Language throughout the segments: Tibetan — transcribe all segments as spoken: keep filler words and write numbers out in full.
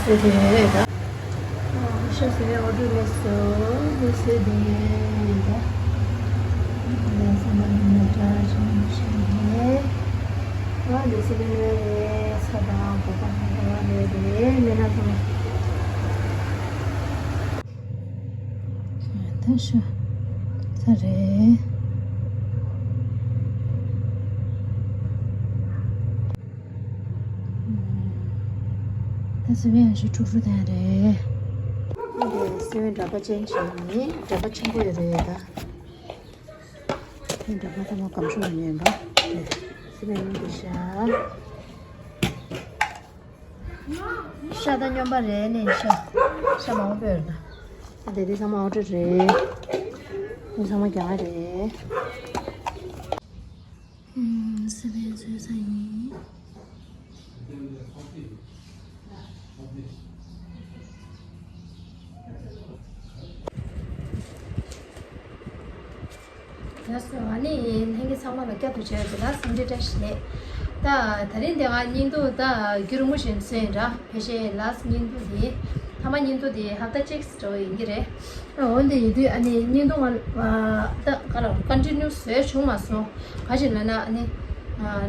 དེ་དེ་རེད་ད། ཤ་ཟ་ཡ་འོ་འདྲ་ལས་སོ། འདི་སོས་དེ་ཡིན་ད། ལས་སོ་མ་ཡིན་ན་འདྲ་ཞིག་ཞིག་རེད། ཨ་འདི་སོ་ལས་རེད། ཚ་དང་གོ་པ་ནང་འགྲོ་བ་རེད་རེད། མེད་ན་ཐོང་། ད་ཤ་ཚ་རེད། ད་སི་པན་ཞིག་ཁྲུག་ཁྲུག་དང་རེད། འདི་སི་པན་འདྲ་པོ་ཅན་ཞིག་ཡིན། འདྲ་པོ་ཆེན་པོ་ཡོད་རེད་ད། འདྲ་པོ་ད་མ་སྐམ་ཤོས་ཡིན་པ། སི་པན་འདི་ཤ། ཤ་ད་སྨྱོན་པ་རེད་ནས་ཤ། ཤ་མང་པོ་ཡོད་ད། ད་དེ་དེ་ཚང་མ་ཨོ་ཏྲ་རེད། དེ་ཚང་མ་རྒྱ་གར་རེད། ཨུམ། སི་པན་བཟོས་ས་ཡིན། ལགས་སོ། ཨ་ནི་ལྷན་རྒྱས་ཚང་མ་ལ་བསྐྱར་དུ་མཇལ་ཡོང་དུས་ལ་སེམས་ཁྲལ་བཀྲ་ཤིས་བདེ་ལེགས། ད་ད་རིང་དེ་ག་བརྙན་ཐུང་ད་རྒྱུན་རིང་པོ་ཞིག་བཟོས་ཡིན་འདྲ། ཕལ་ཆེར་ལ་སི་ཊི་བརྙན་ཐུང་དེ། ཐ་མ་བརྙན་ཐུང་དེ་ཧབ་ཏ་གཅིག་འདྲ་བོ་ཡིན་གྱི་རེད། འོན་ཏེ་ཡིན་དུས་ཨ་ནི་བརྙན་ཐུང་ང་ད་ག་ལ་ཀོན་ཊི་ནིའུ་བཟོས་བྱུང་མ་སོང་། ག་ཅི་ལབ་ན་ཨ་ནི་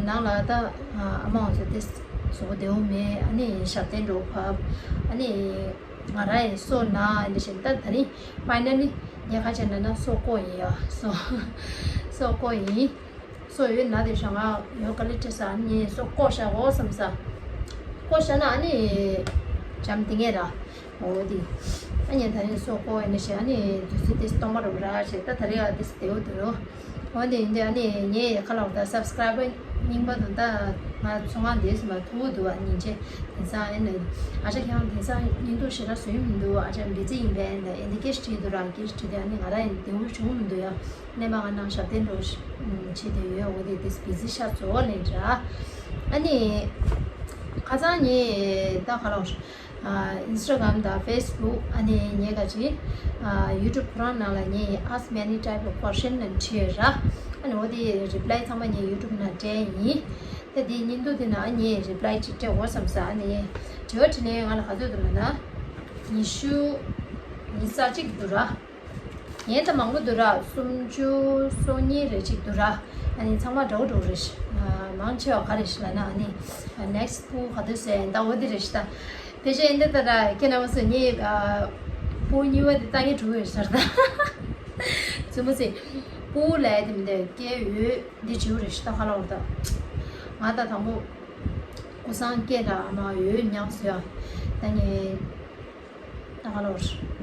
ནང་ལ་ད་ཨ་མ་ང་ཚོ་དེ་གཟུགས་པོ་བདེ་པོ་མེད། ཨ་ནི་ཞབས་བརྟན་འགྲོ་བབ། ཨ་ནི་ང་རང་ཡི་སོ་ན་ཨ་ནི་བཞིན་ད་ད་རིང་ཕའི་ནལ་ལི་ངས་ག་ཅི་ལབ་ན་སོ་བཀོག་ཡིན་ཡ། སོ་སོ་བཀོག་ཡིན། སོ་ཡོད་ན་དེ་ཞང་ང་ཡོད་ག་ལེ་ཁྲེ་ས་ཨ་ནི་སོ་བཀོག་བཞག་འོ་བསམ་ས། བཀོག་བཞག་ན་ཨ་ནི་འཇམ་དེ་ངས་ར། འོ་དེ། ཨ་ནི་ད་ནི་སོ་བཀོག་ཨ་ནི་ཞེ་ཨ་ནི་དུས་ཚོད་དེ་སྟོང་པ་རུ་ར་ཞེ་ད་ད་རེ་ཨ་དེ་སི་དེའུ་དུ་རུ། འོ་དེ་ཡིན་དུས་ཨ་ནི་ངས་ཁ་ལོག་ད་སབ་སི་ཀ་རའེ་བར་རྙིང་པ་དང་ད་ང་ཚོ་ང་འདས་སུ་མ་ཐུག་འདུག་ཨ་ནི་ཅེ་དེང་སང་ཨ་ནི་ཨ་ཅག་ཁྱེད་རང་དེང་སང་བརྙན་ཐུང་ཞེ་དྲག་བཟོ་ཡི་མི་འདུག་ཨ་ཅག་བི་ཛི་ཡིན་པས་ད་ཨེ་འདི་སྐད་ཞིག་བྲིས་འདུག་ར། སྐད་ཞིག་བྲིས་དུས་ཨ་ནི་ང་རང་ཡིན་བདེ་པོ་བྱུང་མི་འདུག་ཡ། གནས་མ་ང་ནང་ཞབས་བརྟན་འགྲོ་བྱེད་དེ་ཡོད། འོ་དེ་དེ་བི་ཛི་ཤ་ཚོ་ལེན་ར། ཨ་ནི་ཁ་སང་ངས་ད་ཁ་ལོག་ཨིན་སི་ཊ་གྷ་རམ་དང་ཕེ་སི་བུག་ཨ་ནི་ངས་ག་ཅི་ཡུ་ཊུབ་ཁོ་རང་ནང་ལ་ངས་ask me any type of question ལབ་བྲིས་ཡོད་ར། ཨ་ནི་འོ་དེ་རི་པི་ལའི་ཚང་མ་ངས་ཡུ་ཊུབ་ནང་སྤྲད་ཡིན། ད་དེ་བརྙན་ཐུང་དེ་ནང་ངས་རི་པི་ལའི་ཅིག་སྤྲད་འོ་བསམ་ས། ཨ་ནི་དྲི་བ་དྲིས་ལན་ང་ལ་ག་ཚོད་འདུག་ལབ་ན། ཉི་ཤུ་ཉི་ཤུ་རྩ་གཅིག་འདུག་ར། ངས་ད་མང་པོ་འདུག་ར། སུམ་ཅུ་སོ་གཉིས་རེ་གཅིག་འདུག་ར། ཨ་ནི་ཚང་མ་འདྲ་བོ་འདྲ་བོ་རེད་ཤག་མང་ཆེ་བ་ག་རེ་ཤག་ལབ་ན་ཨ་ནི་ནེག་སི་ཊི་པུ་ག་དུས་སེ་ད་འོ་དེ་རེད་ཤག་ད་ཕལ་ཆེར་འདི་ལྟ་ར་ཁྱེད་རྣམ་པ་ཚོ་ངས་པུ་གཉིས་པ་དེ་ལྟ་ངས་འགྲོ་གི་རེད་ཤག་ད། ཙུ་མོ་ཚེ་པུ་ལས་དེ་མི་འདུག་སྐྱེ་ཡོད་འདི་བྱེད་རེད་ཤག་ད་ཁ་ལོ་ད་ང་ད་དང་པོ་ཀུ་སང་སྐད་ར་ཨ་མ་ཡོད་མྱངས་སོ་ཡ། ད་ངས། ད་ག་ལོར།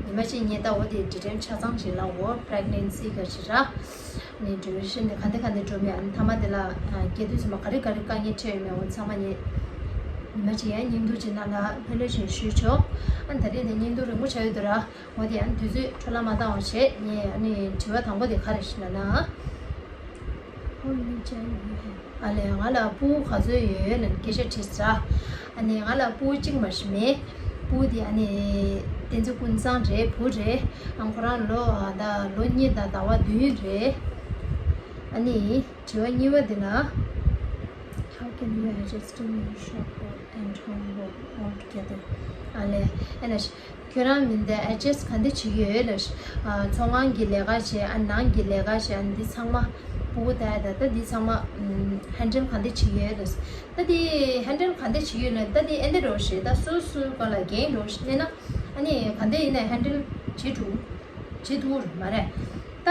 ཉི་མ་གཅིག་ངས་ད་འོ་དེ་འདྲི་དྲན་ཆ་ཚང་ཞིག་ལ་འོ་པྲེག་ནེན་སི་ག་ཞིག་ར། ནི་འགྲུལ་བཞིན་དེ་ག་འདི་ག་འདི་འགྲོ་མེད་ཨ་ནི་ཐ་མ་དེ་ལ་སྐྱེ་དུས་ཚང་མ་ག་རེ་ག་རེ་དཀའ་ངལ་འཕྲད་ཡོད་མེད་འོ་ཚང་མ་ངས། ཉི་མ་གཅིག་ཡང་བརྙན་ཐུང་ཅིག་ནང་ལ་ལྷོད་ལྷོད་བྱས་ཞུས་ཆོག་ཨ་ནི་ད་རེས་དེ་བརྙན་ཐུང་རིང་པོ་ཆགས་ཡོད་དུ་ར། འོ་དེ་ཨ་ནི་དུས་ཚོད་འཕྲོ་བརླག་མ་བཏང་བ་བྱས་ངས་ཨ་ནི་དྲི་བ་དང་པོ་དེ་ག་རེ་ཞིག་ལབ་ན། How many child you have? ཨ་ལས་ང་ལ་སྤུ་གུ་ག་ཚོད་ཡོད་ལབ་སྐད་ཆ་དྲིས་ཙང་། ཨ་ནི་ང་ལ་སྤུ་གུ་གཅིག་མ་ཞིག་མེད། སྤུ་གུ་དེ་ཨ་ནི་བསྟན་འཛིན་ཀུན་བཟང་རེད། བུ་རེད། ཨ་ཁོ་རང་ལོ་ད་ལོ་གཉིས་དང་ཟླ་བ་བདུན་རེད། ཨ་ནི་དྲི་བ་གཉིས་པ་དེ་ན། How can you adjusting your shop work and home work all together? ཨ་ལས་ཨ་ལས། ཁྱོད་རང་མིན་དེ་ཨེ་ཇེ་སི་ག་འདི་བྱེད་ཀྱི་ཡོད་ལབ། ཨ་ཚོང་ཁང་གི་ལས་ཀ་བྱེད་ཨ་ནང་གི་ལས་ཀ་བྱེད་ཨ་འདི་ཚང་མ་སྤུ་གུ་ད་ད་ད་འདི་ཚང་མ་ཧན་ཌལ་ག་འདི་བྱེད་ཀྱི་ཡོད་ལབ། ད་འདི་ཧན་ཌལ་ག་འདི་བྱེད་ཀྱི་ཡོད་ལབ་ད་འདི་ཨེ་འདི་རོ་ཞེ་ད་སོ་སོའི་སྒང་ལ་འགན་རོ་ཞེ་ན་ཨ་ནི་ག་འདི་ཡིན་ན་ཧན་ཌལ་བྱེད་ཐུབ་བྱེད་ཐུབ་མ་རེད་ད།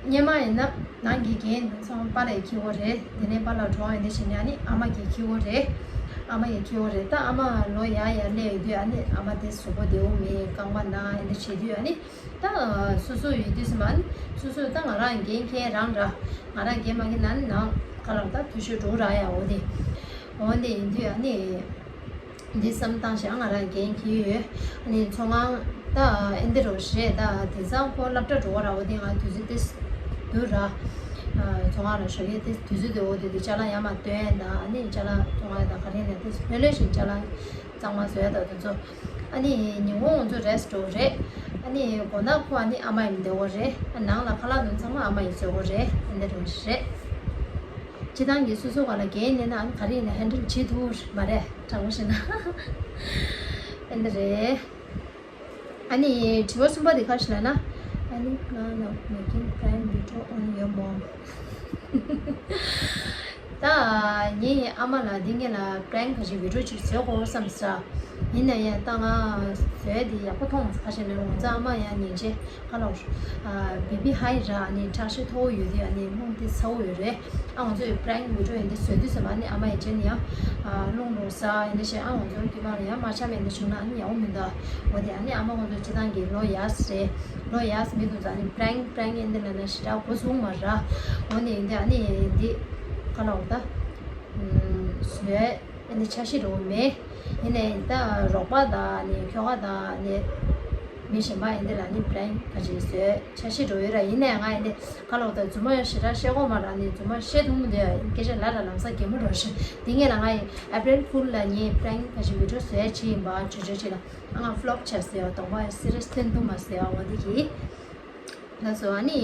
སྔོན་མ་ཡིན་ན་ནང་གི་འགན་དེ་ཚང་པཱ་ལགས་འཁྱེར་གྱི་རེད། དེ་ནས་པཱ་ལགས་གྲོངས་ཡོང་དུས་ཕྱིན་ནས་ཨ་ནི་ཨ་མ་གིས་འཁྱེར་གྱི་རེད། ཨ་མ་ཡིས་འཁྱེར་གྱི་རེད། ད་ཨ་མ་ལོ་ཡར་ཡར་སླེབས་ཡོང་དུས་ཨ་ནི་ཨ་མ་དེ་གཟུགས་པོ་བདེ་པོ་མེད། རྐང་པ་ན་ཨ་ནི་བྱེད་དུས་ཨ་ནི་ད་སོ་སོ་ཡོད་དུས་ཙམ་ཨ་ནི་སོ་སོས་ད་ང་རང་འགན་འཁྱེར་རང་འདྲ། ང་རང་འགན་མ་འཁྱེར་ན་ནི་ནང་ཁ་ལ་ད་འཐུས་ཤོར་འགྲོ་ར་ཡ། འོ་དེ་འོ་དེ་ཡིན་དུས་ཨ་ནི། འདི་བསམ་བཏང་བྱས་ང་རང་འགན་འཁྱེར་ཡོད། ཨ་ནི་ཚོང་ཁང་ད་ཨེ་འདི་རོ་ཞེས་ད་དེང་སང་ཁོ་སློབ་གྲྭ་འགྲོ་བ་ར། འོ་དེ་ང་དུས་ཚོད་དེ་སྡུག་ར། ཚོང་ཁང་ལ་ཞོགས་ཀས་དེ་དུས་ཚོད་དེ་འོ་དེ་དེ་ཅ་ལག་ཡར་མར་སྟོན་དང་ཨ་ནི་ཅ་ལག་ཚོང་ཁང་དང་ག་རེ་ནས་དེ་ལྷོད་ལྷོད་བཞིན་ཅ་ལག་གཙང་མ་བཟོ་ཡ་དང་དེ་ཚོ། ཨ་ནི་ཉིན་གུང་ང་ཚོ་རེ་སི་ཊི་འགྲོ་རེད། ཨ་ནི་དགོང་དག་ཁོ་ཨ་ནི་ཨ་མ་ཡིན་བསྡད་ཡོད་རེད། ཨ་ནང་ལ་ཁ་ལག་དེ་ཚང་མ་ཨ་མ་ཡིས་བཟོ་གི་རེད། ཨེ་འདི་རོ་ཞེས་རེད། སྤྱིར་བཏང་གི་སོ་སོ་ག་ལ་འགན་ལེན་ན་ཨ་ནི་ག་རེ་ཡིན་ན་ཧན་ཌལ་བྱེད་ཐུབ་མ་རེད། དྲང་པོ་བཤད་ན། འདི་རེད། ཨ་ནི་དྲི་བ་གསུམ་པ་དེ་ག་རེ་ལབ་ན། ཨ་ནི་plan of making prank video on your mom. ད་ངའི་ཨ་མ་ལ་འདི་ངེད་ལ་prank ག་ཞིག་video ཅིག་བཟོ་དགོས་བསམ་ས། ཡིན་ན་ཡང་ད་ང་བཟོས་དེ་ཡག་པོ་མཐོང་། ག་ཞིག་ལབ་ན་ང་ཚོ་ཨ་མ་ཡང་ཉིན་བྱེད་ཁ་ལོ། བི་པི་ཧའི་ར་ཨ་ནི་ཁྲག་ཤེད་མཐོ་བོ་ཡོད་དུས་ཨ་ནི་རླུང་དེ་ཚ་བོ་ཡོད་རེད། ཨ་ང་ཚོས་prank video ཡིན་དེ་བཟོས་དུས་ཙམ་པ་ཨ་ནི་ཨ་མ་ཡིན་བྱས་ནི་ཡང་རླུང་ལོ་ས་ཡིན་དེ་བྱས་ཨ་ང་ཚོ་དཀྱུས་མ་ལ་ཡང་མ་ཆ་མེད་འདི་བྱུང་ན་ཨ་ནི་ཡག་པོ་མི་འདུག་འོ་དེ་ཨ་ནི་ཨ་མ་ང་ཚོ་སྤྱི་བཏང་གི་ལོ་ཡག་རེད། ལོ་ཡག་མི་འདུག་ཨ་ནི་prank prank ཡིན་དེ་ལ་ན་ཞེ་དྲག་གོ་ཚུགས་མ་ར། འོ་ནི་ཡིན་དེ་ཨ་ནི་འདི་ཁ་ལོ་ད་བཟོས། ཨ་ནི་འཆར་གཞི་འགྲོ་གི་མེད། ཡིན་ནའི་ད་རོགས་པ་དང་ནི་ཁྱོ་ག་དང་ནི་མི་གཞན་པ་ཡིན་དེ་ལ་ནི་prank ག་ཅིག་བཟོས་འཆར་གཞི་འགྲོ་ཡོད་ར། ཡིན་ནའི་ང་ཡིན་དེ་ག་ལོག་ད་རྫུན་མ་ཞེ་དྲག་བཤད་གོ་མ་ར། ནི་རྫུན་མ་བཤད་ཐུབ་མི་འདུག་སྐད་ཆ་ལ་ར་ལམ་སང་གད་མོ་འགྲོ་ཞིག་འདི་ངས་ལ་ང་ཡི་April Fool ལ་ངས་prank ག་ཅིག་video བཟོས་ཡ་ཅི་ཡིན་པ་བརྗོད་བརྗོད་ཅིག་ལ་ཨ་ང་flop བྱས་ཟེར་བ་གདོང་པ་serious ཐོན་འདུག་མ་ཟེར་བ་འོ་འདི་གི། ལགས་སོ། ཨ་ནི་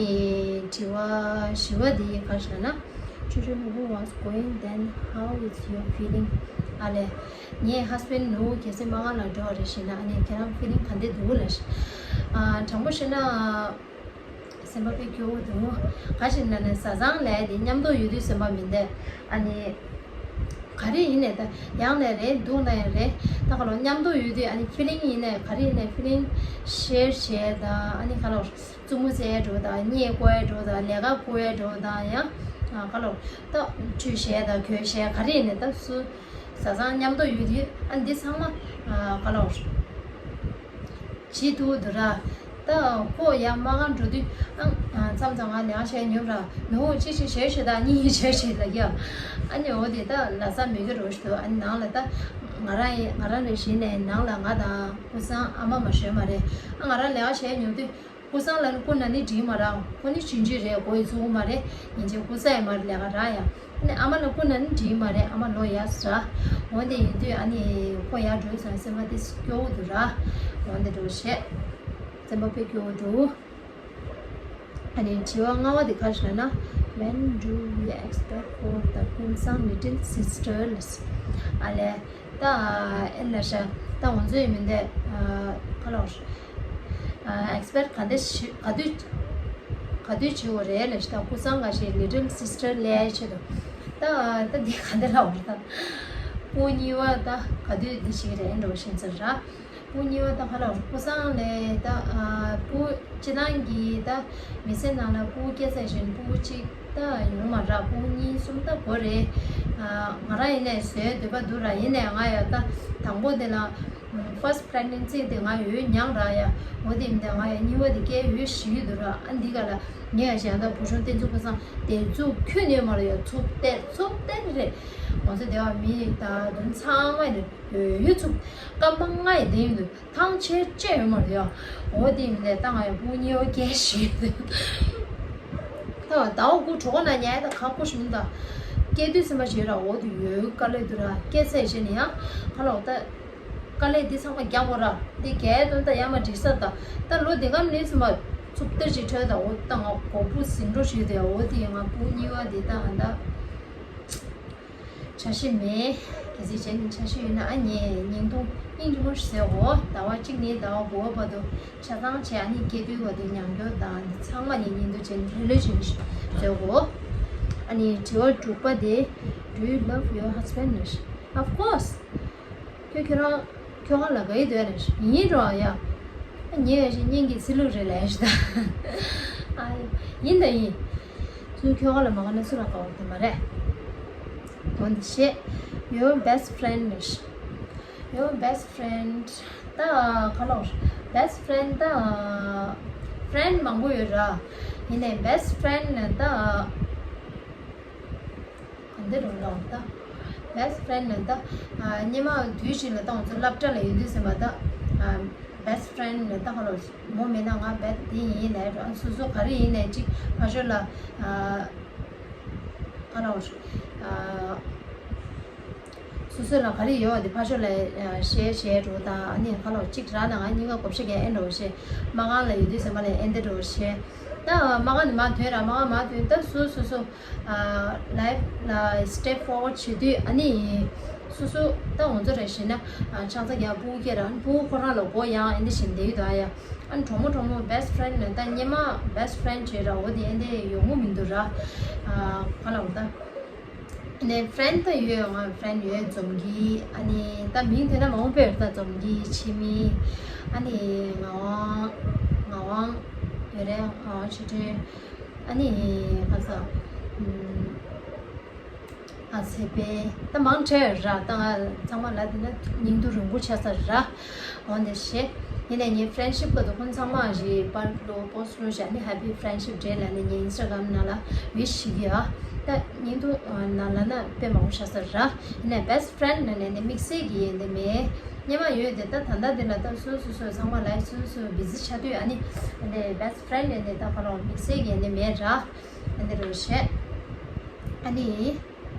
དྲི་བ་བཞི་པ་འདི་ག་རེ་ལབ་ན། Children who was going, then how is your feeling? ཨ་ལས། ངའི་husband ནུ་གལ་སྲིད་མ་གང་ལ་འགྲོ་བ་རེད་ཞེ་ན་ཨ་ནི་ཁྱེད་རང་feeling ག་འདྲ་འདུག་ལབ་ཤག་ཨ་དྲང་པོ་བཤད་ན། སེམས་པ་དཔེ་སྐྱོ་བོ་འདུག་ག་ཞིག་ན་ནི་བཟའ་ཚང་ལས་དེ་མཉམ་དུ་ཡོད་དུས་སེམས་པ་མི་བདེ། ཨ་ནི་ག་རེ་ཡིན་ནས་ད་ཡང་ནས་རེད་འདུག་ན་ཡང་རེད། ད་ག་ལོ་མཉམ་དུ་ཡོད་དུས་ཨ་ནི་feeling ཡིན་ནས་ག་རེ་ཡིན་ནས་feeling share བྱས་དང་ཨ་ནི་ག་ལོ། རྩུབ་མོ་བྱས་འགྲོ་དང་གཉེན་བསྐོར་འགྲོ་དང་ལས་ཀ་བསྐོར་འགྲོ་དང་ཡང་ག་ལོ་ད་ཆུ་བཤལ་དང་གོས་བཤལ་ག་རེ་ནས་ད་སུ་བཟའ་ཚང་མཉམ་དུ་ཡོད་དུས་ཨ་འདི་ཚང་མ་ག་ལོ་བྱེད་ཐུབ་འདུག་ར། ད་ཁོ་ཡང་མ་གང་འགྲོ་དུས་ཨ་མཚམས་མཚམས་ང་ལས་ཀ་བྱས་ཉོབ་ར་མི་འོ་ཅི་ཞིག་བྱས་ཞེ་ད་གཉིས་ཡིན་བྱས་ཞེ་ལ་ཡ། ཨ་ནི་འོ་དེ་ད་ལ་ས་མི་གི་རོ་ཞིག་འདུག་ཨ་ནི་ནང་ལ་ད་ང་རང་ཡིན་ང་རང་རེ་བཞིན་ནས་ནང་ལ་ང་དང་ཁུ་སང་ཨ་མ་མ་ཞོན་མ་རེད། ཨ་ང་རང་ལས་ཀ་བྱས་ཉོབ་དུས། ཀུ་སང་ལ་ནི་ཀུ་ན་ནི་འགྲིག་མ་ར། ཁོ་ནི་ཞིན་ཅི་རེད་གོ་ཡི་ཚུགས་མ་རེད། ཡིན་ཅི་ཀུ་ས་ཡི་མ་རེད་ལས་ཀ་ར་ཡ། ནི་ཨ་མ་ལ་ཀུ་ན་ནི་འགྲིག་མ་རེད་ཨ་མ་ལོ་ཡ་ས། འོན་ཏེ་ཡིན་དུས་ཨ་ནི་ཁོ་ཡ་འགྲོ་ཡི་ས་སེམས་པ་དེ་སྐྱོ་བོ་འདུག་ར། འོན་ཏེ་འགྲོ་ཤེས། སེམས་པ་དཔེ་སྐྱོ་བོ་འདུག་ཨ་ནི་དྲི་བ་ལྔ་བ་དེ་ག་རེ་ལབ་ན། When do we expect for the ཀུན་བཟང་little sister ལ། ཨ་ལས། ད་ཨེ་ན་ཤ་ད་ང་ཚོ་ཡིན་མིན་དེ་ཁ་ལོར་expect ག་འདྲ་ཞིག་ག་དུས་ག་དུས་བྱེད་དགོས་རེད་ལབ་ཤི། ད་ཀུན་བཟང་ག་ཞིག་little sister ལས་ཆེད་དུ་ད་ད་འདི་ག་འདྲ་ལབ་དགོས་རེད། ད་སྤུ་གཉིས་པ་ད་ག་དུས་འདི་བྱེད་ཀྱི་རེད་འགྲོ་བཞིན་ཚར་ར། སྤུ་གཉིས་པ་ད་ཧ་ལ་སྤུ་སང་ལས་ད་ཨ་སྤུ་སྤྱི་བཏང་གི་ད་མི་ཚེ་ནང་ལ་སྤུ་སྐྱེ་ཚར་བཞིན་སྤུ་གཅིག་ད་ཡོང་མ་ར་སྤུ་གཉིས་གསུམ་ད་གོ་རེད། ཨ་ང་རང་ཡིན་ནས་བཟོའི་འདོད་པ་འདུག་ར། ཡིན་ནས་ང་ཡ་ད་དང་པོ་དེ་ལ་first pregnancy དེ་ང་ཡོད་མྱངས་ར་ཡ། འོ་དེ་མིན་ད་ང་ཡ་གཉིས་པ་དེ་སྐྱེ་ཡོད་ཞིག་འདུག་ར། ཨ་འདི་ག་ལ་ངས་ཡ་གཞན་ད་བུ་ཆུང་བསྟན་ཚུགས་པ་སང་དེ་ཚུགས་ཁྱོད་ནས་མ་ར་ཡ་ཚུགས་ཏེ་ཚུགས་ཏེ་རེད། ང་ཚོ་དེ་བ་མི་ད་དུང་ཚང་མ་ནས་ཡོད་ཚུགས་སྐར་མ་ལྔ་ཡི་དེ་ཡིན་འདུག་ཐང་ཆད་ཅེས་ཡོད་མ་རེད་ཡ། འོ་དེ་མིན་ལས་ད་ང་ཡང་སྤུ་གཉིས་པ་སྐྱེས་ཤིག་ད་ཟླ་བ་དགུ་གྲོགས་ན་ཉལ་ད་ཁ་ཁུ་ཞིམ་ད། སྐྱེ་དུས་སེམས་པ་བྱེད་ར་འོ་དེ་ཡོད་དཀའ་ལས་དུ་ར་སྐྱེ་ཚད་བྱེད་ནི་ཡང་ཁ་ལོག་ད། དཀའ་ལས་འདི་ཚང་མ་རྒྱག་དགོས་ར་འདི་རྒྱལ་དོན་ད་ཡང་མ་འགྲིག་ས་ད། ད་ལོ་འདི་གམ་ནི་སེམས་པ་ཚུབ་ལྟར་ཅིག་འཕྲོད་ད་འོ་ད་ང་གོ་བུ་ཟིན་འགྲོ་ཞིག་དེ་འོ་དེ་ང་སྤུ་གཉིས་པ་འདི་ད་ང་ད། འཆར་གཞི་མེད། གལ་སྲིད་བྱས་ནས་འཆར་གཞི་ཡོད་ན་ཨ་ཉེ་ཉིན་ཐུང་སྙིང་རྗེ་མོ་ཞིག་ཟེར་གོ་ཟླ་བ་གཅིག་ནས་ཟླ་བ་དགུ་བ་བར་དུ་ཆ་ཚང་བྱས་ཨ་ནི་སྐྱེ་དུས་བ་དེ་མྱང་སྐྱོར་དང་འདི་ཚང་མ་ནི་ཉིན་ཐོ་བྱས་ནས་ལྷོད་ལྷོད་བྱས་ནས་ཞིག་ཟེར་གོ་ཨ་ནི་དྲི་བ་དྲུག་པ་དེ། Do you love your husband? Of course. ཁྱོད་ཁྱོད་རང་ཁྱོད་རང་ལ་དགའ་ཡི་འདོད་རེད་ཡིན་རོགས་ཡ། ཉེ་བའི་ཞིག་སྙིང་གི་ཚི་ལུག་རེད་ལས་ཞིག་ད། ཨ་ཡིན་ད་ཡིན། ཚུལ་ཁྱོད་ག་ལ་མ་ག་ན་སུ་ལ་དགའ་བ་དེ་མ་རེད། འོན་ཏེ་ཤེས། Your best friend ནི། Your best friend ད་ག་ལོར་best friend ད་friend མང་པོ་ཡོད་ར། ཡིན་ནའི་best friend ནི་ད། ག་འདི་རུ་ལོག་ད། best friend ནི་ད། ཉི་མ་དུས་ཤིག་ལ་ད་ང་ཚོ་སློབ་གྲྭ་ལ་ཡོད་དུས་ཟིན་པ་ད། best friend ནི་ད་ག་ལོ་མོ་མེད་ན་ང་best འདི་ཡིན་ལས་སོ་སོ་ག་རེ་ཡིན་ནས་ཅིག་ཕ་ཤོད་ལ། ག་ལོ། སོ་སོ་ལ་ག་རེ་ཡོད་དེ་ཕ་ཤོད་ལ་ཤེར་བྱས་འགྲོ་དང་ཨ་ནི་ག་ལོ་གཅིག་ར་ན་ང་གཉིས་ཀ་གོ་ཤེས་ཀྱི་ཨེ་འགྲོ་ཤེས་མ་གང་ལ་ཡོད་དུས་ཟིན་པ་ལ་ཨེ་འདི་འགྲོ་ཤེས། ད་མ་ག་ནི་མ་ཐོན་ར་མ་ག་མ་ཐོན། ད་སོ་སོ་སོ་ལའིབ་ལ་སི་ཊེབ་ཕོར་ཝརཌ་བྱེད་དུས་ཨ་ནི་སོ་སོ་ད་ང་ཚོ་རེ་བཞིན་ན་ཆང་ས་རྒྱག་སྤུ་གུ་སྐྱེ་ར་སྤུ་གུ་ཁོ་རང་ལ་མགོ་ཡང་ཨེ་འདི་བཞིན་བསྡད་ཡོད་ད་ཡ། ཨ་ནི་གྲོགས་མོ་གྲོགས་མོ་བྷེ་སི་ཊི་ཕེ་རེན་ཌི་ནི་ད་སྔོན་མ་བྷེ་སི་ཊི་ཕེ་རེན་ཌི་བྱས་ར་འོ་དེ་ཨེ་འདི་ཡོང་གི་མི་འདུག་ར། ག་ལ་འོ་ད། ནས་ཕྲེན་ད་ཡོད། ང་ཕྲེན་ཡོད། འཛོམས་སྐྱིད། ཨ་ནི་ད་མིང་དེ་ན་མང་པོ་ཡོད་ད། འཛོམས་སྐྱིད། འཆི་མེད། ཨ་ནི་ངག་དབང་། ངག་དབང་ཡོད་རེད། ངག་དབང་ཆོས་སྒྲོན། ཨ་ནི་ག་ས་ཨ་ཚེ་དཔལ། ད་མང་ཆེ་ར། ད་ང་ཚང་མ་ལ་དེ་ན་སྙིང་སྡུག་རིང་པོ་ཆགས་ས་ར། འོ་འདི་ཞེས། ཡིན་ནས་ངའི་ཕྲེན་ཤིབ་སྐབས་དུ་ཁོང་ཚང་མ་ཞིག་པར་ལོ་པོ་སི་ཊི་ལོ་ཞིག་ཨ་ནི་ཧེ་པི་ཕྲེན་ཤིབ་ཌེ་ལ་ནི་ངའི་ཨིན་སི་ཊ་གྷ་རམ་ནང་ལ་ཝིཤ་ཞིག་ཡོད། ད་སྙིང་སྡུག་ནང་ལ་ན་དཔེ་མང་པོ་ཤ་ས་ར། ཡིན་ནས་བྷེ་སི་ཊི་ཕྲེན་ཌི་ནང་ནས་ནི་དམིགས་བསལ་གྱི་ཡིན་འདི་མེད། སྙན་མ་ཡོད་དེ་ད་ད་ལྟ་འདི་ལ་ད་སོ་སོ་སོ་ཚང་མ་ལ་སོ་སོ་བི་ཟི་ཆགས་དུས་ཨ་ནི་འདི་བྷེ་སི་ཊི་ཕྲེན་ཌི་ནང་ནས་ད་ཁ་ལོ་དམིགས་བསལ་གྱི་ཡིན་འདི་མེད་ར། ཨ་འདི་རུ་བཤད། ཨ་ནི།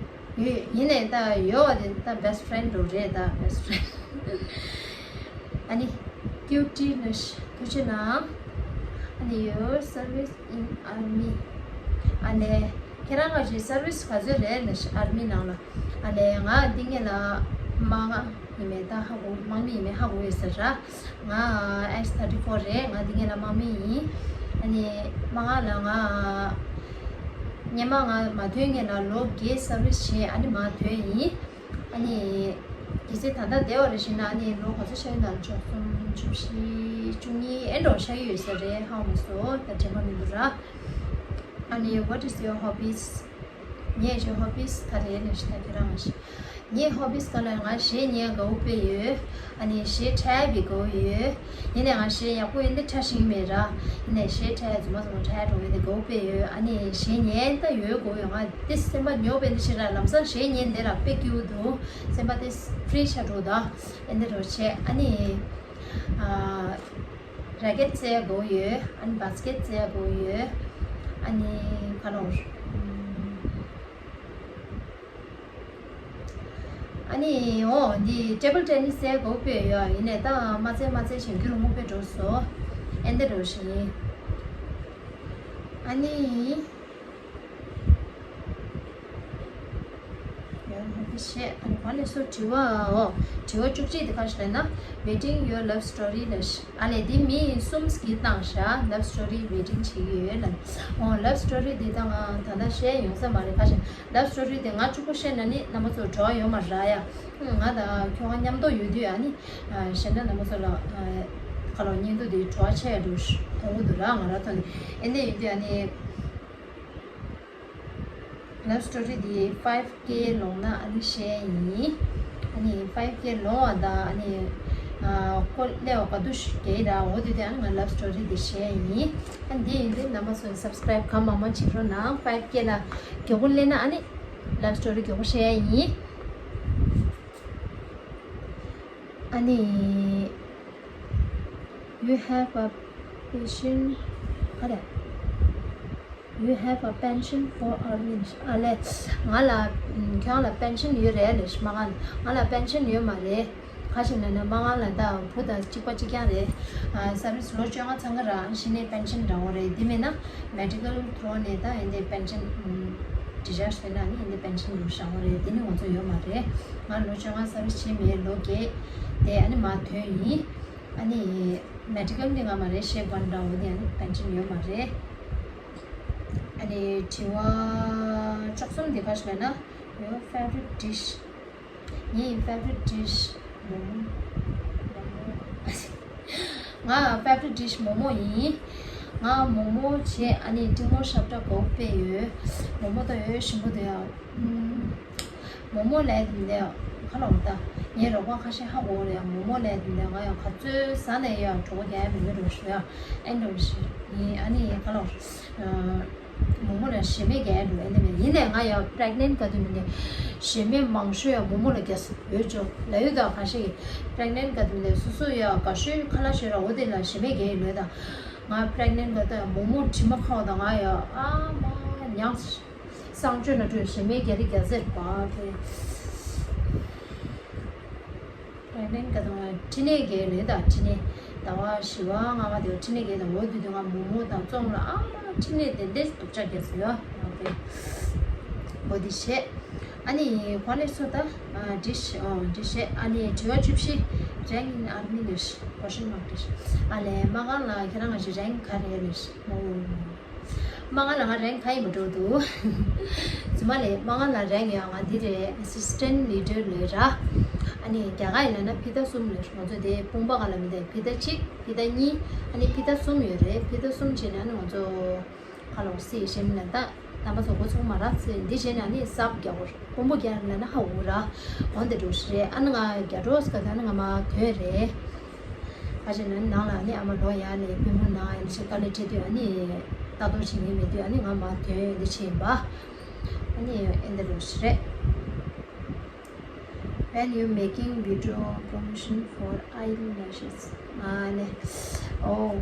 ཡོད། ཡིན་ནས་ད་ཡོད་པ་དེ་ད་བྷེ་སི་ཊི་ཕྲེན་ཌི་རེད་ད། བྷེ་སི་ཊི་ཕྲེན་ཌི། ཨ་ནི་ཀིའུ་ཊི་ནི་ཐུགས་རྗེ་གནང་། ཨ་ནི་your service in army། ཨ་ནི་ཁྱེད་རང་ག་ཞིག་སར་བི་སི་ག་ཚོད་རེད་ནི་ཨར་མི་ནང་ལ། ཨ་ནི་ང་འདི་ངེད་ལ་མ་ང་ཡིན་མེད་ད་ཧ་གོ་དམག་མི་ཡིན་མེད་ཧ་གོ་ཡོད་ཟེར་ར། ང་ཨེཆ་ཐར་ཊི་ཕོར་རེད། ང་འདི་ངེད་ལ་དམག་མི་ཡིན། ཨ་ནི་མ་ང་ལ་ང་སྔོན་མ་ང་མ་ཐོན་སྔོན་ལ་ལོ་བརྒྱད་སར་བི་སི་བྱས། ཨ་ནི་མ་ཐོན་ཡིན། ཨ་ནི་གལ་སྲིད་ད་ལྟ་བསྡད་པ་རེད་ཞེ་ན་ཨ་ནི་ལོ་ག་ཚོད་ཤར་ཡོད་ན་བཅུ་གསུམ་བཅུ་བཞི་བཅུ་གཉིས་ཨེ་འདྲ་ཤར་ཡོད་ས་རེད། ཧ་གོ་མ་སོང་། ད་དྲན་པ་མི་འདུག་ར། ཨ་ནི་what is your hobbies? ངའི་ཧོ་བིས་ག་རེ་ལབ་ཤེས་ན་ཁྱེད་རང་ང་ཞིག་ངའི་ཧོ་བིས་ག་ལ་ང་གཞས་ཉན་དགའ་བོ་དཔེ་ཡོད། ཨ་ནི་གཞས་འཁྲབ་པའི་དགའ་བོ་ཡོད། ཡིན་ནའི་ང་གཞས་ཡག་པོ་ཡིན་འདི་འཁྲབ་ཤེས་ཀྱི་མེད་ར། ཡིན་ནའི་གཞས་འཁྲབ་རྫུན་མ་རྫུན་མ་འཁྲབ་འགྲོ་ཡིན་འདི་དགའ་བོ་དཔེ་ཡོད། ཨ་ནི་གཞས་ཉན་ད་ཡོད་དགའ་བོ་ཡོད། ང་འདི་སེམས་པ་ཉོབ་པའི་འདི་ཤེས་ར། ལམ་སང་གཞས་ཉན་འདི་ར་དཔེ་སྐྱིད་པོ་འདུག་སེམས་པ་དེ་ཕི་རི་ཆགས་འགྲོ་ད། ཨེ་འདི་རོ་བྱས། ཨ་ནི་ཨ། རེ་ཀེ་ཊི་རྩེ་ཡ་དགའ་བོ་ཡོད། ཨ་ནི་བཱ་སི་ཀེ་ཊི་རྩེ་ཡ་དགའ་བོ་ཡོད། ཨ་ནི་ག་རེ། ཨ་ནི་འོ་འདི་ཊེ་བལ་ཊེ་ནི་སི་རྩེ་ཡ་དགའ་བོ་དཔེ་ཡོད། ཡིན་ནའི་ད་མ་རྩེ་མ་རྩེ་བྱེད་རྒྱུ་རུ་མོ་དཔེ་འགྲོ་སོང་། ཨེ་འདི་རོ་ཞིག་ཡིན། ཨ་ནི། ཡང་ཧ་གི་ཤེས། ཨ་ནི་ག་ལེ་སོ་དྲི་བ་འོ། དྲི་བ་བཅུ་གཅིག་དེ་ག་ཞིག་ལབ་ན། Waiting your love story ལབ་ཤག་ཨ་ལས་དེ་མི་གསུམ་གྱིས་བཏང་ཤག་ལབ་སི་ཊོ་རི་ཝེ་ཊིང་བྱེད་ཀྱི་ཡོད་ལབ། འོ་ལབ་སི་ཊོ་རི་དེ་ད་ང་ད་ལྟ་བཤད་ཡོང་ས་མ་རེད། ག་ཞིག་ལབ་སི་ཊོ་རི་དེ་ང་གཅིག་པོ་བཤད་ན་ནི་རྣམ་པ་ཚོ་བྲོ་བ་ཡོད་མ་རེད་ཡ། ང་དང་ཁྱོད་ང་མཉམ་དུ་ཡོད་དུས་ཨ་ནི་བཤད་ན་རྣམ་པ་ཚོ་ལ་ག་ལོ་སྙིང་སྡུག་དེ་བྲོ་བ་ཆེ་ཡ་འདུག་མཐོང་གི་འདུག་ར། ང་ར་ཐོག་ནས་ཨེ་འདི་ཡོད་དུས་ཨ་ནི། ལབ་སི་ཊོ་རི་འདི་ཕའིབ་ཀེ་ལོངས་ན་ཨ་ནི་བཤད་ཡིན། ཨ་ནི་ཕའིབ་ཀེ་ལོངས་པ་དང་ཨ་ནི་ཨ་ཁོ་སླེབས་པ་ག་དུས་ཤིག་རྒྱག་གི་ར། འོ་དེ་དུས་ཨ་ནི་ང་ལབ་སི་ཊོ་རི་འདི་བཤད་ཡིན། ཨ་ནི་འདི་ཡིན་དུས་རྣམ་པ་ཚོས་སབ་སི་ཀ་རའིབ་གང་མང་མང་བྱེད་རོགས་གནང་། ཕའིབ་ཀེ་ལ་མགྱོགས་པོ་སླེབས་ན་ཨ་ནི་ལབ་སི་ཊོ་རི་མགྱོགས་པོ་བཤད་ཡིན། ཨ་ནི། You have a passion. ག་རེ། You have a penchant for army. ཨ་ལས། ང་ལ་ཁྱོད་ལ་པེན་ཤན་ཡོད་རེད་ལབ་ཤག་མ་ག་ང་ལ་པེན་ཤན་ཡོད་མ་རེད། ག་ཞིག་ལབ་ན་མ་ག་ལ་ད་བུ་དང་གཅིག་པ་གཅིག་རྐྱང་རེད། ཨ་སར་བི་སི་ལོ་བཅོ་ལྔ་ཚང་གི་ར། ཨ་ནི་གཞི་ནས་པེན་ཤན་རག་གི་རེད། དེ་མིན་ན་མེ་ཌི་ཀལ་ཐོག་ནས་ད་ཨེ་འདི་པེན་ཤན་ཌི་ཆར་ཇི་བྱས་ན་ཨ་ནི་ཨེ་འདི་པེན་ཤན་ལོ་རག་གི་རེད། དེ་ནི་ང་ཚོ་ཡོད་མ་རེད། ང་ལོ་བཅོ་ལྔ་སར་བི་སི་བྱས་མེད། ལོ་བརྒྱད་དེ་ཨ་ནི་མ་ཐོན་ཡིན། ཨ་ནི་མེ་ཌི་ཀལ་འདི་ང་མ་རེད། ཤེ་བན་འདྲ་བོ་འདི་ཨ་ནི་པེན་ཤན་ཡོད་མ་རེད། ཨ་ནི་དྲི་བ་བཅུ་གསུམ་འདི་ག་ཞིག་ལབ་ན། Your favorite dish. ངའི་ཕེ་ཝ་རི་ཊི་ཌི་ཤི་མོག་མོག་ང་ཕེ་ཝ་རི་ཊི་ཌི་ཤི་མོག་མོག་ཡིན། ང་མོག་མོག་བྱས། ཨ་ནི་ཏིང་མོ་ཤ་སྟག་དགའ་པོ་དཔེ་ཡོད། མོག་མོག་ད་ཡོད་ཞིམ་པོ་འདུག་ཡ། མོག་མོག་ལས་དེ་འདྲ་ག་ལོག་ད། ངའི་རོགས་པ་ཁ་ཤས་ཧ་གོ་རེད། མོག་མོག་ལས་དེ་འདྲ་ང་ཡང་ག་ཚོད་ཟ་ནས་ཡང་གྲོད་ཁོག་རྒྱག་ཡ་མི་འདུག་རོགས་ཞུ་ཡ། ཨེ་འདྲ་བོ་ཞིག་ཡིན། ཨ་ནི་ག་ལོག་མོག་མོག་ལ་ཞེ་མེར་རྒྱག་ཡ་འགྲོ་ཨེ་འདི་མེད། ཡིན་ནའི་ང་ཡང་པི་རེག་ནེན་ཊི་ག་དུས་མིན་ནའི་ཞེ་མེར་མང་ཤོས་ཡང་མོག་མོག་ལ་རྒྱག་ས་ཡོད་ཅོག་ལ་ཡོད་དོ། ཁ་ཤས་ཀྱིས་པི་རེག་ནེན་ཊི་ག་དུས་མིན་ནའི་སོ་སོ་ཡང་དགའ་ཤོས་ཁ་ལག་ཤོས་ར་འོ་དེ་ལ་ཞེ་མེར་རྒྱག་ཡ་ལོས་དང་། ང་པི་རེག་ནེན་ཊི་ག་དུས་མོག་མོག་དྲི་མ་ཁ་བ་དང་ང་ཡང་ཨ་མ་མྱངས་གསང་སྤྱོད་ན་འགྲོ་ཞེ་མེར་རྒྱག་རེ་རྒྱག་ཟེར་བ་དེ། པི་རེག་ནེན་ཊི་ག་དུས་ང་ཕྲི་ནས་རྒྱག་ཡ་ལོས་དང་། ཕྲི་ནས་ཟླ་བ་བཞི་པ་ལྔ་པ་དེ་བ་ཕྲི་ནས་རྒྱག་ཡ་དང་། འོ་དུས་དུས་ང་མོག་མོག་དང་བཙོང་ལ་ཨ་མ། འཕྲིན་ལས་དེ་འདྲའི་སྡུག་ཅག་རྒྱག་སོང་ཡ། ཨོ་ཁེ། འོ་དེ་བྱས། ཨ་ནི་གོ་ལེ་སོ་ད། ཨ་འདྲི་ཤེས། ཨོ་འདྲི་ཤེས། ཨ་ནི་དྲི་བ་བཅུ་བཞི། Rank in army ལས། Question mark ལས། ཨ་ལས་མ་གང་ལ་ཁྱེད་རང་ང་ཞིག་rank ག་རེ་ལས། ཨོ། མ་གང་ལ་ང་རེང་ག་ཡིན་པ་འགྲོ་འདུག་རྫུན་མ་ལས་མ་གང་ལ་རེང་ཡོད། ང་འདི་རེད། Assistant Leader ལོས་ར། ཨ་ནི་རྒྱ་གར་ཡིན་ན་ཕི་ཏ་གསུམ་ལོས། ང་ཚོ་དེ་དཔུང་པ་ག་ལ་མི་འདུག་ཕི་ཏ་གཅིག་ཕི་ཏ་གཉིས། ཨ་ནི་ཕི་ཏ་གསུམ་ཡོད་རེད། ཕི་ཏ་གསུམ་བྱས་ན་ཨ་ནི་ང་ཚོ་ཁ་ལོ་སི་ཞེམ་ན་ད་རྣམ་པ་ཚོ་འགོ་ཚུགས་མ་རག་ཚེ་འདི་བྱས་ན་ཨ་ནི་སབ་རྒྱག་གོ་རེད། དཔུང་པ་རྒྱག་ལ་ན་ཧ་འུ་ར། འོན་ཏེ་འགྲོ་ཞིག་རེད། ཨ་ནི་ང་རྒྱ་འགྲོ་སྐད་ད་ནི་ང་མ་དོན་རེད། ཁ་ཅིག་ནང་ནང་ལ་ནི་ཨ་མ་ལོ་ཡ་ནི་བུ་མོ་ནང་ཡ་ནི་ཞིག་དཀའ་ལས་འཕྲད་དུས་ཨ་ནི་ལྟ་རྟོག་བྱེད་མཁན་མེད་དུས་ཨ་ནི་ང་མ་དོན་འདི་བྱེད་ཡིན་པ། ཨ་ནི་ཨེ་འདི་རུ་ཞིག་རེད། When you making video promotion for eyelashes ཨ་ནི། ཨོ།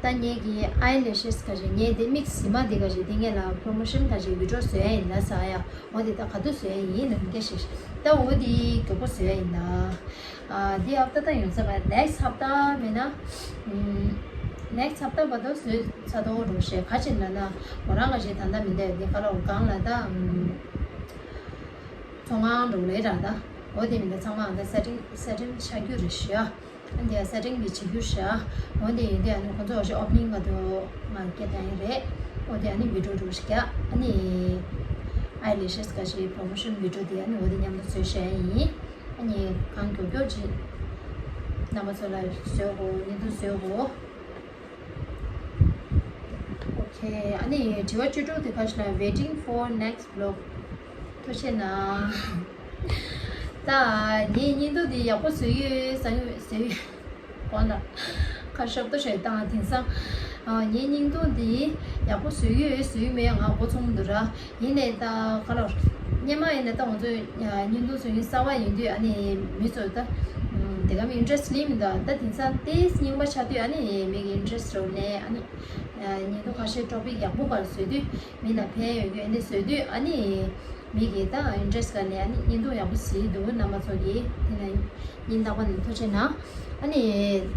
ད་ངེད་ཀྱི་eyelashes ག་ཞིག་ངེད་དེ་མིག་ཟི་མ་དེ་ག་ཞིག་དེ་ངེད་ལ་promotion ག་ཞིག་video བཟོ་ཡ་ཡིན་ན་ཟ་ཡ། འོ་དེ་ད་ག་དུས་བཟོ་ཡ་ཡིན་ལབ་སྐད་ཞིག་ད་འོ་དེ་མགྱོགས་པོ་བཟོ་ཡ་ཡིན་ད། ཨ་འདི་ཨབ་ཏ་ད་ཡོང་ས་ག་next ཧབ་ཏ་མེད་ན། next ཧབ་ཏ་བར་དུ་བཟོས་ཚར་དོ་རུ་ཞེས་ག་ཅིག་ལ་ན་མོ་རང་ག་ཞིག་ད་ལྟ་མི་འདས་འདི་ག་ལ་འོ་གང་ལ་ད། ཚོང་ཁང་འགྲོ་ལེ་ར་ད། འོ་དེ་མི་འདས་ཚང་མ་ད་setting setting ཆགས་རྒྱུ་རེད་ཤག་འདི་ཡ་setting འདི་བྱེད་རྒྱུ་ཤག་འོ་འདི་ཡིན་དུས་ཨ་ནི་ཁོང་ཚོ་ཞིག་opening ག་དུ་ང་སྐད་བཏང་ཡིན་རེད། འོ་དེ་ཨ་ནི་video འགྲོ་ཤག་ཨ་ནི་eyelashes ག་ཞིག་promotion video དེ་ཨ་ནི་འོ་དེ་མཉམ་དུ་བཟོས་བཞག་ཡིན། ཨ་ནི་གང་མགྱོགས་མགྱོགས་ཅིག་རྣམ་པ་ཚོ་ལ་བཟོས་གོ་བརྙན་ཐུང་བཟོས་གོ་ཨོ་ཁེ། ཨ་ནི་དྲི་བ་བཅུ་དྲུག་དེ་ག་ཞིག་ལ་waiting for next vlog ཐུགས་རྗེ་གནང་། ད་ངའི་བརྙན་ཐུང་དེ་ཡག་པོ་བཟོས་ཡོད་བཟང་ཡོད་བཟོས་ཡོད། གོང་ལ་ཁ་ཤོབ་ཏོ་ཞིག་བཏང་དེང་སང་། ངའི་བརྙན་ཐུང་འདི་ཡག་པོ་བཟོས་ཡོད་བཟོས་མེད་ང་མགོ་ཚོམ་འདུག་ར། ཡིན་ནའི་ད་ག་ལོར་སྔོན་མ་ཡིན་ན་ད་ང་ཚོ་བརྙན་ཐུང་བཟོ་མཁན་གསར་པ་ཡིན་དུས་ཨ་ནི་མི་ཚོ་ད་དེ་ག་མི་interest ལེན་མི་འདུག་ད་དེང་སང་ཏེས་རྙིང་པ་ཆགས་དུས་ཨ་ནི་མི་གི་interest རོ་ནས་ཨ་ནི་བརྙན་ཐུང་ཁ་ཤས་topic ཡག་པོ་ག་ལ་བཟོས་དུས་མི་ལ་ཕན་ཡོད་རྒྱུ་ཨ་ནི་བཟོས་དུས་ཨ་ནི་མི་གི་ད་interest ག་ནས་ཨ་ནི་བརྙན་ཐུང་ཡག་པོ་གཟིགས་འདུག་རྣམ་པ་ཚོ་གི་དེ་ན། སྙིང་ཐག་པ་ནས་ཐུགས་རྗེ་གནང་། ཨ་ནི་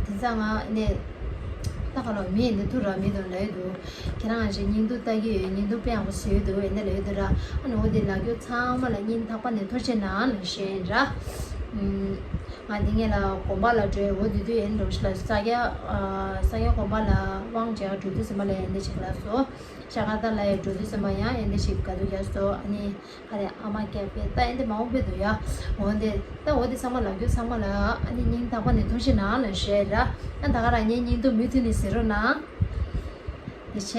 དེང་སང་ང་ནས་ད་ག་ལོ་མི་ཡིན་ན་ཐུག་ར་མི་དང་ལབ་ཡོད་འདུག་ཁྱེད་རང་ང་ཞིག་བརྙན་ཐུང་ལྟ་གི་ཡོད། བརྙན་ཐུང་དཔེ་ཡག་པོ་བཟོས་ཡོད་འདུག་ཨེ་འདྲ་ལབ་ཡོད་འདུག་ར། ཨ་ནི་འོ་དེ་ལབ་རྒྱུ་ཚང་མ་ལ་སྙིང་ཐག་པ་ནས་ཐུགས་རྗེ་གནང་ལབ་ཞུ་ཡིན་ར། ང་དེ་ངེད་ལ་དགོན་པ་ལ་འགྲོ་འོ་དེ་དུས་ཨེ་འདྲ་ཞིག་ལ་ས་སྐྱ་ས་སྐྱ་དགོན་པ་ལ་དབང་བྱས་འགྲོ་དུས་ཙམ་པ་ལ་ཨེ་འདྲ་ཞིག་ལབ་སོང་། ཤ་ཁ་ད་ལ་ཡ་འགྲོ་དུས་ཙམ་པ་ཡང་ཨེ་འདྲ་ཞིག་ག་དུས་རྒྱག་སོང་ཨ་ནི། ཨ་རེ་ཨ་མ་སྐྱ་པས་ད་ཨེ་འདི་མ་འོངས་པའི་དུ་ཡ། འོན་ཏེ་ད་འོ་དེ་ཚང་མ་ལབ་རྒྱུ་ཚང་མ་ལ་ཨ་ནི་སྙིང་ཐག་པ་ནས་ཐུགས་རྗེ་གནང་ལབ་ཞུ་ཡ་ར། ཨ་ད་ག་རང་ངའི་སྙིང་སྡུག་མུ་མཐུད་ནས་ཟེར་རོགས་གནང་། དེ་བྱས།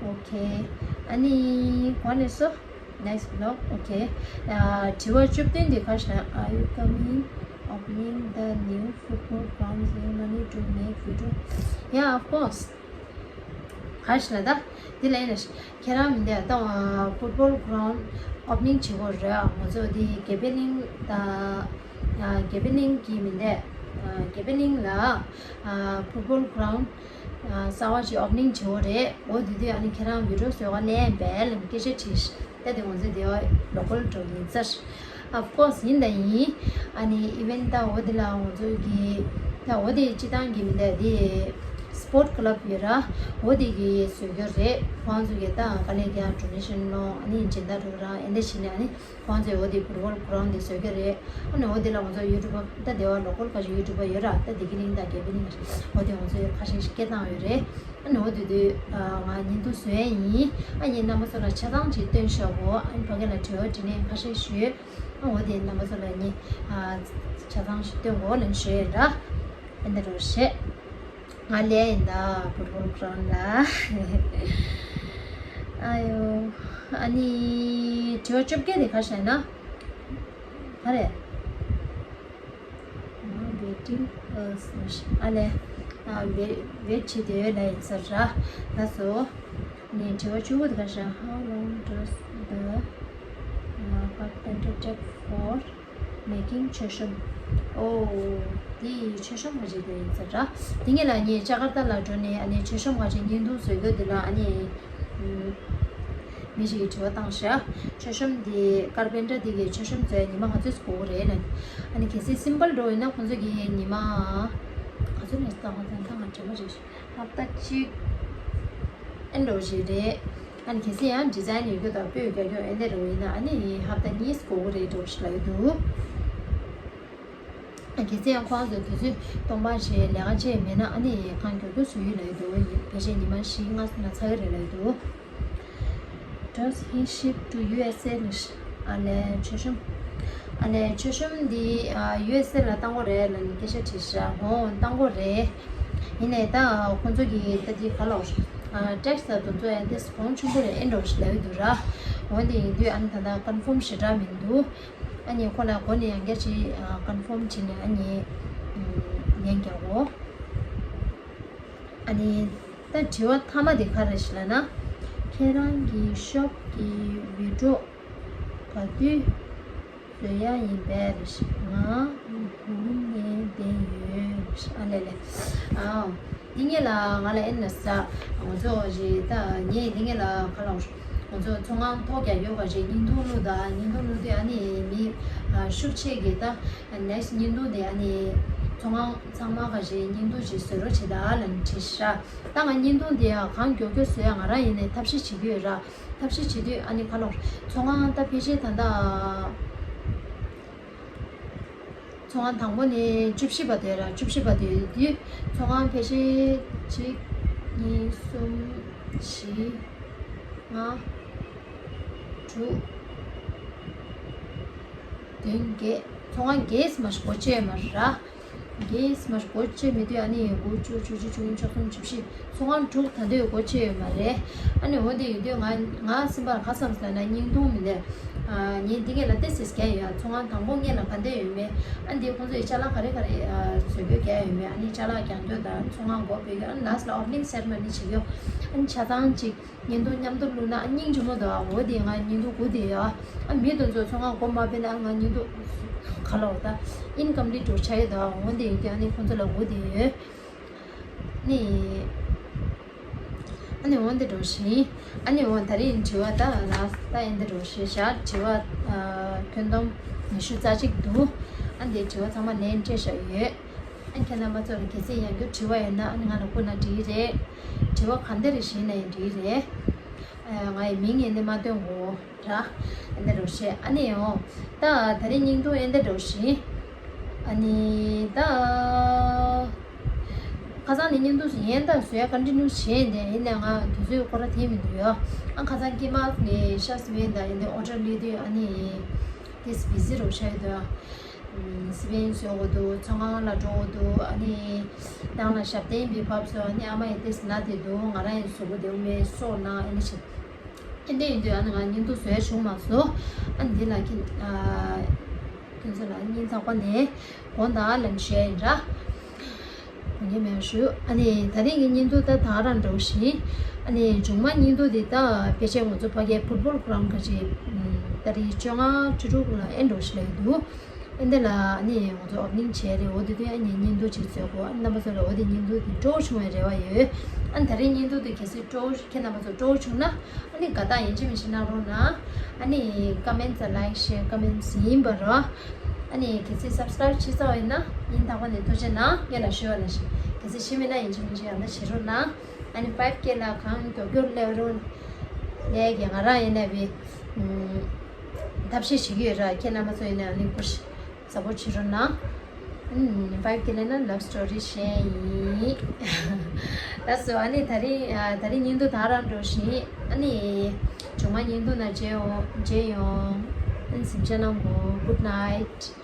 ཨོ་ཁེ། ཨ་ནི་གོ་ནས་སོ། Next vlog okay དྲི་བ་བཅུ་བདུན་འདི་ག་ཞིག་ན། Are you coming opening the new football ground? Save money to make video. Yeah, of course. ག་ཞིག་ལ་ད། འདི་ལ་ཡིན་ན་ཤི་ཁྱེད་རང་མི་འདི་ད་football ground opening བྱེད་དགོས་རེད། ང་ཚོ་འདི་དགེ་འཕེལ་གླིང་ད་དགེ་འཕེལ་གླིང་གི་མི་འདི་དགེ་འཕེལ་གླིང་ལ་football ground གསར་བ་ཅིག་opening བྱེད་དགོས་རེད། འོ་དེ་དུས་ཨ་ནི་ཁྱེད་རང་video བཟོ་ག་ནས་འབད་ལམ་སྐད་ཆ་དྲིས། ད་དེ་ང་ཚོ་དེ་བ་local འགྲོ་ཡིན་ཚར། Of course ཡིན་ད་ཡིན། ཨ་ནི་even ད་འོ་དེ་ལ་ང་ཚོ་གི་ད་འོ་དེ་སྤྱི་བཏང་གི་མི་འདི་དེ་sport club ཡོད་ར། འོ་དེ་གི་བཟོ་རྒྱུ་རེད། ཁོང་ཚོ་གི་ད་ག་ལེ་ག་donation ལོང་ཨ་ནི་སྦྱིན་བདག་འགྲོ་ར་ཨེ་འདྲ་བྱས་ནས་ཨ་ནི་ཁོང་ཚོས་འོ་དེ་football ground དེ་བཟོ་རྒྱུ་རེད། ཨ་ནི་འོ་དེ་ལ་ང་ཚོ་YouTuber ད་དེ་བ་local ཁ་ཤས་YouTuber ཡོད་ར། ད་དགེ་འཕེལ་གླིང་ད་དགེ་འཕེལ་གླིང་འོ་དེ་ང་ཚོས་ཁ་ཤས་ཤིག་སྐད་བཏང་ཡོད་རེད། ཨ་ནི་འོ་དེ་དུས་ང་བརྙན་ཐུང་བཟོ་ཡས་ཡིན། ཨ་ནི་རྣམ་པ་ཚོ་ལ་ཆ་ཚང་ཅིག་སྟོན་ཤོག་གོ་ཨ་ནི་ཕ་གི་ལ་དྲི་བ་དྲི་ལན་ཁ་ཤས་ཞུས། ཨ་འོ་དེ་རྣམ་པ་ཚོ་ལ་ནི་ཆ་ཚང་ཞིག་སྟོན་གོ་ལན་ཞུས་ཡོད་ར། ཨ་འདི་རུ་བཤད། ང་ལས་ཡིན་ད་football ground ལ། ཨ་ཡོ། ཨ་ནི་དྲི་བ་བཅོ་བརྒྱད་དེ་ག་ཞེ་ན། ག་རེད། Waiting ཨ་ལས། wait བྱེད་དེ་ཡོད་ལ་ཡིན་ས་ར། ལ་སོ། ནས་དྲི་བ་བཅུ་དགུ་དེ་ག་ཞེ། How long does the carpenter take for making མཆོད་གཤོམ། ཨོ། དེ་མཆོད་གཤོམ་ག་ཅིག་དེ་ཡིན་ས་ར། དེ་ངེད་ལ་ངས་ཅ་ཀར་ཏ་ལ་འགྲོ་ནས་ཨ་ནི་མཆོད་གཤོམ་ག་ཅིག་བརྙན་ཐུང་བཟོ་དགོས་འདུག་ལ་ཨ་ནི། མི་ཞིག་གིས་དྲི་བ་བཏང་ཤག་མཆོད་གཤོམ་དེ་ཀར་པེན་ཊར་དེ་གིས་མཆོད་གཤོམ་བཟོས་ཉི་མ་ག་ཚོད་དགོས་ཀྱི་རེད་ལབ། ཨ་ནི་གལ་སྲིད་སིམ་པལ་འགྲོ་ཡིན་ན་ཁོང་ཚོ་གིས་ཉི་མ་ག་ཚོད་ནས་བཏང་བ་དང་ཐང་ང་དྲན་པ་རེད། ཧབ་ཏ་གཅིག་ཨེ་འདྲ་བོ་ཞིག་རེད། ཨ་ནི་གལ་སྲིད་ཡང་ཌི་ཛའིན་ཡོད་རྒྱུ་དང་སྤོས་རྒྱག་རྒྱུ་ཨེ་འདྲ་རེད་ཡིན་ན་ཨ་ནི་ཧབ་ཏ་གཉིས་དགོས་ཀྱི་རེད་འདྲ་བོ་ཞིག་ལབ་ཀྱི་འདུག་ཨ་གལ་སྲིད་ཡང་ཁོང་ཚོ་དུས་ཚོད་སྟོང་པ་ཞིག་ལས་ཀ་བྱས་མེད་ན་ཨ་ནི་གང་མགྱོགས་མགྱོགས་བཟོ་ཡི་ལབ་ཀྱི་འདུག་ཕལ་ཆེར་ཉི་མ་བཞི་ལྔ་ཙམ་ལ་ཚར་གྱི་རེད་ལབ་ཀྱི་འདུག Does he ship to U S A? ཨ་ལས་མཆོད་གཤོམ། ཨ་ལས་མཆོད་གཤོམ་འདི་ཨ་ཡུ་ཨེས་ཨེ་ལ་བཏང་གི་རེད་ལབ་ནས་སྐད་ཆ་དྲིས་ཤག་འོང་བཏང་གི་རེད། ཡིན་ནའི་ད་ཁོང་ཚོ་གིས་ད་འདི་ག་ལབ་ཨ་ཊེག་སི་དང་དེ་ཚོ་ཡང་དེ་གོང་ཆེན་པོ་རེད་ཨེ་འདྲ་བོ་ཞིག་ལབ་ཀྱི་འདུག་ར། འོ་འདི་ཡིན་དུས་ཨ་ནི་ད་ལྟ་ཀོན་ཕོམ་ཞེ་དྲག་མི་འདུག་ཨ་ནི་ཁོ་ལ་གོ་ནས་ཡང་བསྐྱར་ཅིག་ཨ་ཀོན་ཕོམ་བྱས་ནས་ཨ་ནི་ཨ་ལན་རྒྱག་གོ་ཨ་ནི། ད་དྲི་བ་མཐའ་མ་དེ་ག་རེ་ཞིག་ལབ་ན། ཁྱེད་རང་གི་ཤོབ་ཀྱི་ཝི་ཌི་ཡོ་ག་དུས་བཟོ་ཡ་ཡིན་པས་རེད་ཞིག་ང་སྒུག་ནས་བསྡད་ཡོད་རེད་ཞིག་ཨ་ལས་ལས། ཨའོ། འདི་ངེད་ལ་ང་ལ་ཨེ་ན་ས་ང་ཚོ་རེད་ད་ངས་འདི་ངེད་ལ་ག་ལ་ང་ཚོ་ཚོང་ཁང་ཐོག་རྒྱག་ཡོད་པ་རེད་བརྙན་ཐུང་བླུགས་ད་བརྙན་ཐུང་བླུགས་དུས་ཨ་ནི་མི་ཤུགས་ཆེ་གི་ད་ནེག་སི་ཊི་བརྙན་ཐུང་དེ་ཨ་ནི་ཚོང་ཁང་ཚང་མ་ག་རེད་བརྙན་ཐུང་ཅིག་བཟོ་རོགས་བྱེད་ད་ལབ་ནས་བྲིས་ཤག་ད་ང་བརྙན་ཐུང་དེ་ཡང་གང་མགྱོགས་མགྱོགས་བཟོ་ཡ་ང་རང་ཡིན་ནའི་ཐབས་ཤེས་བྱེད་ཀྱི་ཡོད་ར། ཐབས་ཤེས་བྱེད་དུས་ཨ་ནི་ཁ་ལོ། ཚོང་ཁང་ད་ཕལ་ཆེར་ད་ལྟ། ཚོང་ཁང་དང་པོ་ནས་བཅུ་བཞི་བར་དུ་ཡོད་ར་བཅུ་བཞི་བར་དུ་ཡོད་དུས་ཚོང་ཁང་ཕལ་ཆེར་གཅིག་གཉིས་གསུམ་བཞི་ལྔ་དྲུག་བདུན་བརྒྱད་ཚོང་ཁང་བརྒྱད་ཙམ་མ་ཞིག་སྒོ་ཕྱེ་ཡོད་མ་རེད་ར། རྒྱས་མར་སྒོ་ཕྱེ་མི་དུས་ཨ་ནི་དགུ་བཅུ་བཅུ་གཅིག་བཅུ་གཉིས་བཅུ་གསུམ་བཅུ་བཞི་ཚོང་ཁང་དྲུག་ད་འདོད་སྒོ་ཕྱེ་ཡོད་མ་རེད། ཨ་ནི་འོ་དེ་ཡོད་དུས་ང་ང་སེམས་པར་ཁ་བསམ་ཟེར་ན་བརྙན་ཐུང་མི་ལས། ངས་འདི་ངེད་ལ་ཏེ་སིས་རྒྱག་ཡོད་ཚོང་ཁང་དང་པོ་ངེད་ལ་ག་འདོད་ཡོད་མེད། ཨ་འདི་ཁོང་ཚོས་ཅ་ལག་ག་རེ་ག་རེ་བཟོ་རྒྱུ་རྒྱག་ཡོད་མེད་ཨ་ནི་ཅ་ལག་རྒྱག་འདོད་དང་ཚོང་ཁང་སྒོ་ཕྱེ་རྒྱུ་ཨ་ནི་ལ་སི་ལ་ཨོ་པ་ནིང་སེ་རི་མོ་ནི་བྱེད་རྒྱུ་ཨ་ནི་ཆ་ཚང་གཅིག་བརྙན་ཐུང་མཉམ་དུ་བླུགས་ན་སྙིང་རྗེ་མོ་འདུག་འོ་དེ་ང་བརྙན་ཐུང་དགུ་དེ་ཡ། ཨ་མི་དེ་ཚོ་ཚོང་ཁང་སྒོ་མ་ཕྱེ་ན་ང་བརྙན་ཐུང་ག་ལ་འོ་ད་ཨིན་ཀམ་པི་ལིཊ་འགྲོ་ཆ་ཡི་འདུག་འོ་དེ་ཡིན་ཀྱང་ཨ་ནི་ཁོང་ཚོ་ལ་དགུ་དེ་ཡོད། ནི། ཨ་ནི་འོ་འདི་འགྲོ་བཞིན། ཨ་ནི་འོ་ད་རིང་དྲི་བ་ད་ལ་ད་ཨེ་འདི་འགྲོ་བཞིན་བཞག་དྲི་བ་ཨ་ཁྱོན་བསྡོམས་ཉི་ཤུ་རྩ་གཅིག་འདུག་ཨ་འདི་དྲི་བ་ཚང་མ་ལན་སྤྲད་བཞག་ཡོད། ཨ་ཁྱེད་རྣམ་པ་ཚོར་གལ་སྲིད་ཡང་བསྐྱར་དྲི་བ་ཡོད་ན་ཨ་ནི་ང་ལ་བསྐུར་ན་འགྲིག་གི་རེད། དྲི་བ་ག་འདྲ་རེ་ཞིག་ན་ཡང་འགྲིག་གི་རེད། ཨ་ང་ཡི་མིང་ཡིན་ནི་མ་སྟོན་གོ་ར། ཨེ་འདྲ་འགྲོ་ཤེས་ཨ་ནི་ཡང་། ད་ད་རིང་བརྙན་ཐུང་ཨེ་འདྲ་འགྲོ་ཤེས། ཨ་ནི་ད། ཁ་སང་ནས་བརྙན་ཐུང་ཡན་ད་བཟོ་ཡ་ཀོན་ཊི་ནིའུ་བྱས་ཏེ་ཡིན་ནའང་དུས་ཚོད་ཁོ་ར་དེ་མི་འདུག་ཡོ། ཨ་ཁ་སང་ཀི་མ་ནས་ཤ་སི་མེ་ད་ཡིན་ནའི་ཨོ་ཌར་ལས་དུས་ཨ་ནི། དེ་སི་བི་ཟི་རུ་ཤ་ཡོད་དོ། སི་པན་བཟོ་དགོས་འདུག་ཚོང་ཁང་ལ་འགྲོ་དགོས་འདུག་ཨ་ནི། ནང་ལ་ཞབས་བརྟན་བི་བབས་སོ་ཨ་ནི་ཨ་མ་ཡི་ཏེ་སི་ན་དེ་འདུག་ང་རང་ཡི་གཟུགས་པོ་དེ་མེད་སོགས་ན་ཨ་ནི་ཞིག་ཨ་འདི་ཡིན་དུས་ཨ་ནི་ང་བརྙན་ཐུང་བཟོ་ཡ་བྱུང་མ་སོང་། ཨ་འདི་ལ་ཁྱེད་ཨ་ཁྱེད་ཚོ་ལ་སྙིང་ཐག་པ་ནས་དགོངས་དག་ལན་ཞུ་ཡ་ཡིན་ར། དགོངས་དག་མེད་ཞུ། ཨ་ནི་ད་རིང་གི་བརྙན་ཐུང་ད་ད་རང་འགྲོ་བཞིན། ཨ་ནི་མཇུག་མ་བརྙན་ཐུང་འདི་ད་ཕལ་ཆེར་ང་ཚོ་ཕ་གིའི་ཕུཊ་བོལ་གྷི་རའུན་ག་ཅིག་ད་རིང་བཅོ་ལྔ་བཅུ་དྲུག་ལ་ཨེ་འགྲོ་བཞིན་ལ་ཡོད་འདུག་ཨ་འདི་ལ་ཨ་ནི་ང་ཚོ་ཨོ་པ་ནིང་བྱས་རེད། འོ་དེ་དུས་ཨ་ནི་བརྙན་ཐུང་ཅིག་བཟོས་གོ་ཨ་རྣམ་པ་ཚོ་ལ་འོ་དེ་བརྙན་ཐུང་དེ་སྤྲོ་བོ་བྱུང་བའི་རེ་བ་ཡོད། ཨ་ད་རིང་བརྙན་ཐུང་དེ་གལ་སྲིད་སྤྲོ་བོ་ཁྱེད་རྣམ་པ་ཚོ་སྤྲོ་བོ་བྱུང་ན་ཨ་ནི་དགའ་རྟགས་ཡིན་གཅིག་མིན་གཅིག་གནང་རོགས་གནང་། ཨ་ནི་ཀོ་མེན་ཊི་ལའིག་ཤེར་ཀོ་མེན་ཊི་ཡིན་པ་རོ། ཨ་ནི་གལ་སྲིད་སབ་སི་ཀ་རའིབ་བྱས་ཚར་བ་ཡིན་ན་སྙིང་ཐག་པ་ནས་ཐུགས་རྗེ་གནང་ངེད་ལ་ཞུ་བ་ལ་ཞིག་གལ་སྲིད་ཤེས་མེད་ན་ཡིན་གཅིག་མིན་གཅིག་ཡང་ན་བྱེད་རོགས་གནང་། ཨ་ནི་ཕའིབ་ཀེ་ལ་གང་མགྱོགས་མགྱོགས་སླེབས་རོགས། ལས་ཀྱི་ང་རང་ཡིན་ན་བི་ཐབས་ཤེས་བྱེད་ཀྱི་ཡོད་ར། ཁྱེད་རྣམ་པ་ཚོ་ཡིན་ན་ཨ་ནི་པུ་ཤི་སབ་པོར་ཊི་བྱེད་རོགས་གནང་། ཨུམ་ཕའིབ་ཀེ་ལ་ན་ལབ་སི་ཊོ་རི་གཞན་ཡིན། ལགས་སོ་ཨ་ནི་ད་རིང་ཨ་ད་རིང་བརྙན་ཐུང་ད་རང་འགྲོ་བཞིན་ཨ་ནི་མཇུག་མ་བརྙན་ཐུང་ནང་མཇལ་ཡོང་མཇལ་ཡོང་། ཨ་ནི་གཟིམ་འཇག་གནང་གོ། Good night.